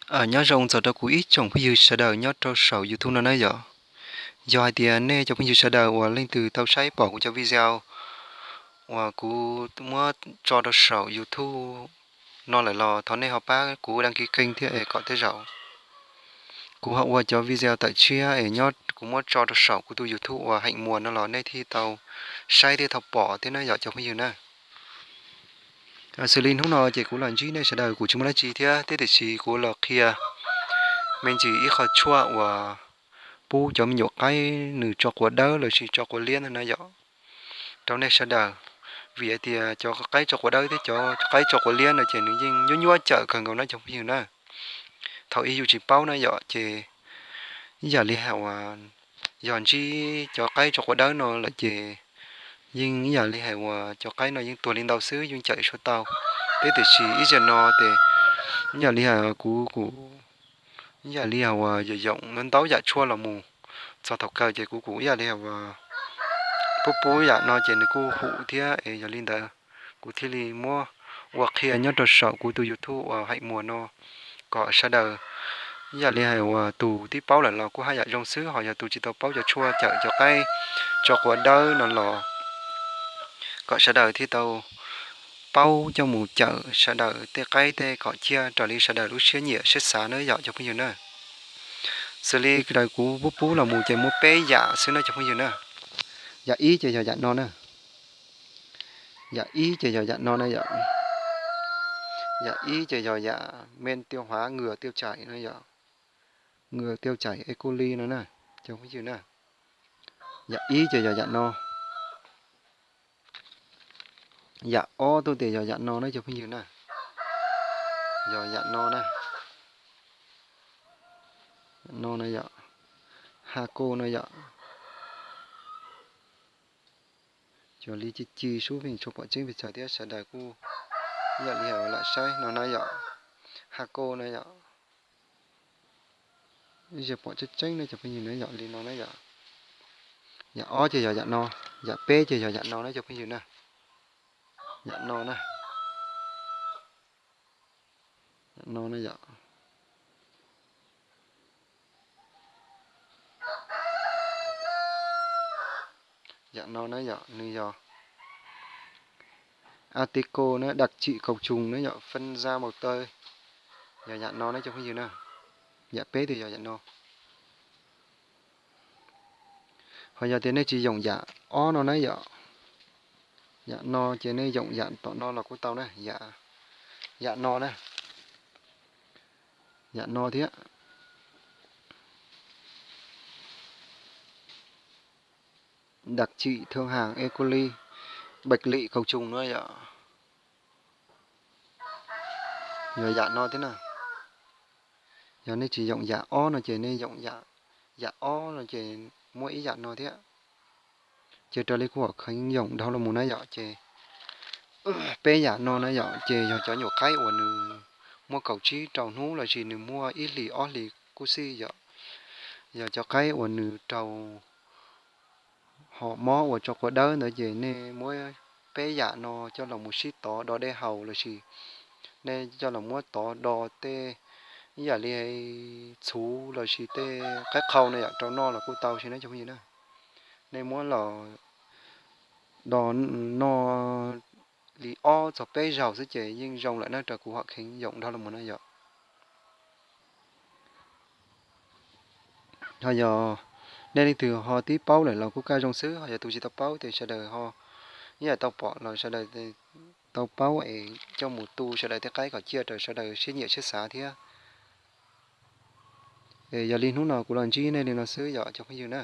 Nyob zoo txog rau kuv ib tsoom phooj ywg sawv daws nyob rau saum YouTube no na yom. Yog hais tias nej cov phooj ywg sawv daws uas leej twg tau saib pom kuv cov video uas kuv muab tso rau saum YouTube no lawm los thov nej ho pab kuv đăng ký kênh thiab es kom tej zaum kuv ho ua cov video tawm tshiab es nyob kuv muab tso rau saum kuv tus YouTube uas Heem Muas no los nej thiaj tau saib thiab tau pom thiab na yom cov phooj ywg na. Xws li hnub no ces kuv los ntsib nej sawv daws kuv tsis muaj dab tsi thiab, tiam sis kuv los qhia me ntsis ib qho tshuaj uas pub cov me nyuam qaib nws tso quav dawb lossis tso quav liab ntag na yom, rau nej sawv daws. Vim hais tias cov qaib tso quav dawb thiab cov qaib tso quav liab no ces nws yeej nyuab nyuab cawm kawg nkaus na cov phooj ywg na. Thaum ub yus tsis paub na yom ces ib yam li hais uas yog ntsib cov qaib tso quav dawb no lawm ces yeej ib yam li hais uas cov qaib no yeej tuag li ntau xwb, yeej cawm tsis tau. Thiab tiam sis ib zaug no ces ib yam li hais kuv kuv ib yam li hais uas yoom yoom ntau yam tshuaj los mus txog thaum kawg ces kuv kuv ib yam li hais uas pub pub yam no ces nws kuj hum thiab es yog li ntawd kuv thiaj li muab ua qhia nyob rau saum kuv tus YouTube uas Heem Muas no kom sawv daws ib yam li hais uas tus twb paub lawm los kuj haj yam zoo xwb, ho yog tus tsis tau paub cov tshuaj cawm cov qaib tso quav dawb no los kom sawv daws thiaj tau paub coj mus cawm sawv daws tej qaib tej kom ciaj raws li sawv daws lub siab nyiam siab xav na yom cov phooj ywg na. Xws li raws kuv pub pub los mus ces muaj peb yam xwb na cov phooj ywg na. Yam ib ces yog yam no na. Yam ib ces yog yam no na yom. Yam ib ces yog yam men tiêu hóa ngừa tiêu chảy no yom. Ngừa tiêu chảy E. coli no na cov phooj ywg na. Yam ib ces yog yam no. Yam ob tuaj ces yog yam no na cov phooj ywg na. Yog yam no na. Yam no na yom. Ha ko no yom. Cuag li ci ci sub pheej tshua pom tseeb pes tsawg thiab sawv daws kuj ib yam li hais lam saib no na yom. Ha ko na yom. Ib zaug pom tseeb tseeb na cov phooj ywg na yom, li no na yom. Yam ob ces yog yam no, yam peb ces yog yam no na cov phooj ywg na. Yam no na. Yam no na yom. Yam no na yom, nws yog Ateco na, đặc trị cầu trùng na yom, phân da màu tơi. Yog yam no na cov phooj ywg na. Yam peb ces yog yam no. Ho yog tias nej tsis yoom yam ob no na yom, yam no ces nej yoom yam tom no los kuj tau na, yam, yam no na, yam no thiab. Đặc trị thương hàng E. coli, bệnh lị cầu trùng no yom. Yog yam no thiab na. Yog nej tsis yoom yam ob no ces nej yoom yam, yam ob no ces muaj ib yam no thiab. Ces raws li kuv hom kheev yoom dhau los mus na yom, ces peb yam no na yom, ces yog cov nyuam qaib uas nws muaj kaum tsib rau hnub lossis nws muaj ib hlis ob hlis kuj xij yom. Yog cov qaib uas nws raug hom mob uas tso quav dawb ntawd ces nej muab peb yam no coj los mus sib tov do dej haus lossis nej coj los muab tov do tej ib yam li txhuv lossis tej qaib qhau no yom rau noj los kuj tau xwb na cov phooj ywg na. Nej muab los do noj li ob txog peb zaug xwb ces yeej zoo lawm na, raws kuv hom kheev yoom dhau los mus na yom. Ho yog nej leej twg ho tib paub lawm los kuj kaj zoo xwb, ho yog tus tsis tau paub ces sawv daws ho ib yam tau pom los sawv daws tau paub es coj mus tu sawv daws tej qaib kom ciaj raws sawv daws siab nyiam siab xav thiab. Es yog li hnub no kuv los ntsib nej li no xwb yom cov phooj ywg na.